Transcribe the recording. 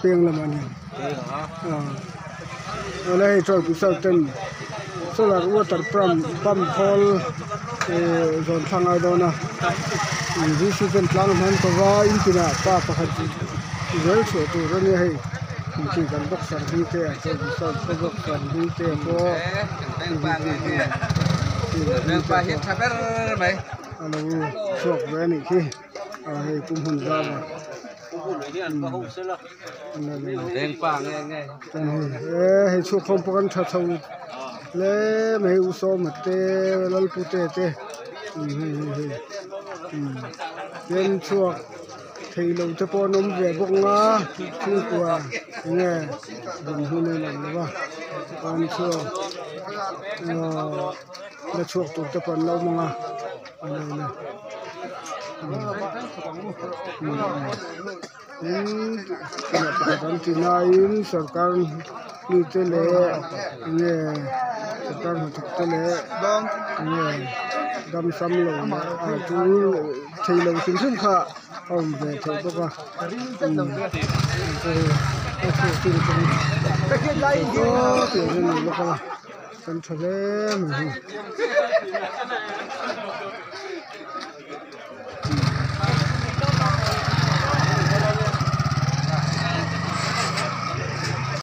Peng lamah a ni awle hei chuan puisa ten solar water pump pump khawl eh zawn thla ngai dawn a v c ten tlang hman ko va in tinah pa pakhat zel chhuah tur a nia hei khi kan boxer hlui te ah chuan puisa boxer hlui te pawh a lo chhuak ve a nih khi. a hei pu hmun zau a e hei chhuak khawm pawh kan tha chho hle mai u sawma te lalpute te hei hei hei tin chhuak thei lo te pawh an awm ve bawk ang a chhungkua enge din hun a inang lo va an chhuak ahh la chhuak tur te pawh an lo awm ang a. Tin pakhat an ti laiin sorkar mite leh enge sorkar hnathawk te leh enge dam sam lo leh a tul thei lo hrim hrim kha a awm ve thei bawk a kan tha hle mai hi.